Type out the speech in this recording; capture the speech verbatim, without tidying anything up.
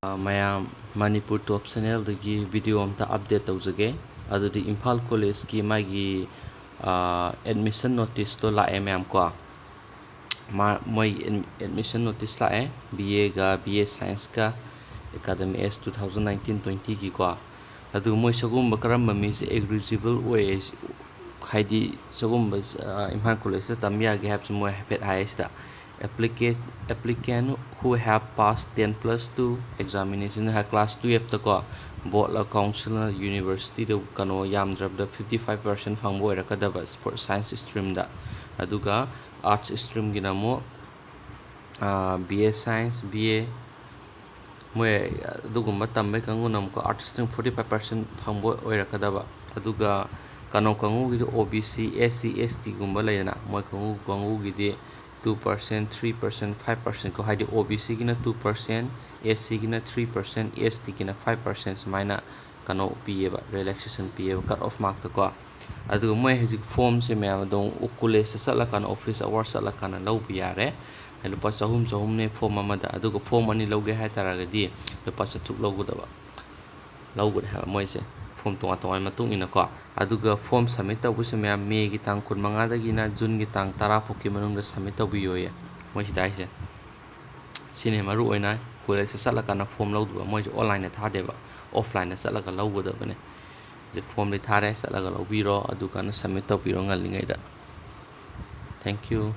ꯑ, ꯃꯌꯥꯝ, ꯃꯅꯤꯄꯨꯔ ꯇꯣꯞ ꯆꯦꯅꯦꯜꯗꯒꯤ ꯚꯤꯗꯤꯑꯣ ꯑꯝꯇ ꯑꯞꯗꯦꯠ ꯇꯧꯖꯒꯦ꯫ ꯑꯗꯨꯗꯤ ꯏꯝꯐꯥꯜ ꯀꯣꯂꯦꯖꯀꯤ ꯃꯥꯒꯤ, ꯑ, ꯑꯦꯗꯃꯤꯁꯟ ꯅꯣꯇꯤꯁꯇꯣ ꯂꯥꯛꯑꯦ ꯃꯌꯥꯝ ꯀꯣ꯫ ꯃꯥ-, ꯃꯣꯏ ꯑꯦꯗ-, ꯑꯦꯗꯃꯤꯁꯟ ꯅꯣꯇꯤꯁ ꯂꯥꯛꯑꯦ, ꯕꯤ ꯑꯦꯒ ꯕꯤ ꯑꯦ ꯁꯥꯏꯟꯁꯀ academic year two thousand nineteen twentyꯒꯤꯀꯣ꯫ ꯑꯗꯨ ꯃꯣꯏ ꯁꯒꯨꯝꯕ ꯀꯔꯝꯕ ꯃꯤꯁꯦ ꯑꯦꯂꯤꯖꯤꯕꯜ ꯑꯣꯏ, ꯍꯥꯏꯗꯤ ꯁꯒꯨꯝꯕ, ꯑ, ꯏꯝꯐꯥꯜ ꯀꯣꯂꯦꯖꯇ ꯇꯝ ꯌꯥꯒꯦ ꯍꯥꯏꯕꯁꯤ ꯃꯣꯏ ꯍꯥꯏꯐꯦꯠ ꯍꯥꯏ ꯁꯤꯗ꯫ Applica-, applicant who have passed ten plus two examination high, class ꯇꯨꯌꯦꯜꯞꯇꯀꯣ, ꯕꯣꯔꯗꯂ ꯀꯥꯎꯟꯁꯤꯜꯅ ꯌꯨꯅꯤꯚꯔꯁꯤꯇꯤꯗ ꯀꯩꯅꯣ ꯌꯥꯝꯗ꯭ꯔꯕꯗ fifty five percent ꯐꯪꯕ ꯑꯣꯏꯔꯛꯀꯗꯕ ꯁ꯭ꯄꯣꯔꯠ ꯁꯥꯏꯟꯁ ꯁ꯭ꯇ꯭ꯔꯤꯝꯗ꯫ ꯑꯗꯨꯒ ꯑꯥꯔꯠꯁ ꯁ꯭ꯇ꯭ꯔꯤꯝꯒꯤꯅ ꯑꯃꯨꯛ, ꯑ, B A science, B A, ꯃꯣꯏ ꯑꯗꯨꯒꯨꯝꯕ ꯇꯝꯕꯩ ꯀꯥꯡꯕꯨꯅ ꯑꯃꯨꯛꯀ arts stream forty five percent ꯐꯪꯕ ꯑꯣꯏꯔꯛꯀꯗꯕ꯫ ꯑꯗꯨꯒ ꯀꯩꯅꯣ ꯀꯥꯡꯕꯨꯒꯤꯗꯤ ꯑꯣ ꯕꯤ ꯁꯤ, ꯑꯦꯁ ꯁꯤ, ꯑꯦꯁ ꯇꯤꯒꯨꯝꯕ ꯂꯩꯗꯅ, ꯃꯣꯏ ꯀꯥꯡꯕꯨ, ꯀꯥꯡꯕꯨꯒꯤꯗꯤ two percent, three percent, five percent ꯀꯣ, ꯍꯥꯏꯗꯤ ꯑꯣ ꯕꯤ ꯁꯤꯒꯤꯅ two percent, ꯑꯦꯁ ꯁꯤꯒꯤꯅ three percent, ꯑꯦꯁ ꯇꯤꯒꯤꯅ five percent ꯁꯨꯃꯥꯏꯅ ꯀꯩꯅꯣ ꯄꯤꯌꯦꯕ, ꯔꯤꯂꯦꯛꯁꯦꯁꯟ ꯄꯤꯌꯦꯕ ꯀꯠ ꯑꯣꯐ ꯃꯥꯔꯛꯇꯀꯣ꯫ ꯑꯗꯨꯒ ꯃꯣꯏ ꯍꯧꯖꯤꯛ ꯐꯣꯝꯁꯦ ꯃꯌꯥꯝ ꯑꯗꯨꯝ ꯀꯣꯂꯦꯖꯇ ꯆꯠꯂꯀꯥꯟꯗ, ꯑꯣꯐꯤꯁ ꯑꯋꯥꯔ ꯆꯠꯂꯀꯥꯟꯗ ꯂꯧꯕ ꯌꯥꯔꯦ꯫ ꯂꯨꯄꯥ ꯆꯍꯨꯝ, ꯆꯍꯨꯝꯅꯦ ꯐꯣꯝ ꯑꯃꯗ꯫ ꯑꯗꯨꯒ ꯐꯣꯝ ꯑꯅꯤ ꯂꯧꯒꯦ ꯍꯥꯏ ꯇꯥꯔꯒꯗꯤ ꯂꯨꯄꯥ ꯆꯥꯇ꯭ꯔꯨꯛ ꯂꯧꯒꯗꯕ, ꯂꯧꯒꯅꯤ ꯍꯥꯏꯕ ꯃꯣꯏꯁꯦ, ꯐꯣꯝ ꯇꯣꯉꯥꯟ ꯇꯣꯉꯥꯟꯕ ꯃꯇꯨꯡ ꯏꯟꯅꯀꯣ꯫ ꯑꯗꯨꯒ ꯐꯣꯝ ꯁꯕꯃꯤꯠ ꯇꯧꯕꯁꯦ ꯃꯌꯥꯝ ꯃꯦꯒꯤ ꯇꯥꯡ ꯀꯨꯟꯃꯉꯥꯗꯒꯤꯅ ꯖꯨꯟꯒꯤ ꯇꯥꯡ ꯇꯔꯥ ꯐꯥꯎꯒꯤ ꯃꯅꯨꯡꯗ ꯁꯕꯃꯤꯠ ꯇꯧꯕꯤꯌꯣꯌꯦ ꯃꯣꯏꯁꯤꯗ ꯍꯥꯏꯁꯦ꯫ ꯁꯤꯅꯤ ꯃꯔꯨ ꯑꯣꯏꯅ, ꯀꯣꯂꯦꯖꯇ ꯆꯠꯂꯀꯥꯟꯗ ꯐꯣꯝ ꯂꯧꯗꯕ, ꯃꯣꯏꯁꯦ ꯑꯣꯟꯂꯥꯏꯟꯗ ꯊꯥꯗꯦꯕ, ꯑꯣꯐꯂꯥꯏꯟꯗ ꯆꯠꯂꯒ ꯂꯧꯒꯗꯕꯅꯦ꯫ ꯍꯧꯖꯤꯛ ꯐꯣꯝꯗꯤ ꯊꯥꯔꯦ, ꯆꯠꯂꯒ ꯂꯧꯕꯤꯔꯣ, ꯑꯗꯨꯀꯥꯟꯗ ꯁꯕꯃꯤꯠ ꯇꯧꯕꯤꯔꯣ ꯉꯜꯂꯤꯉꯩꯗ꯫ Thank you꯫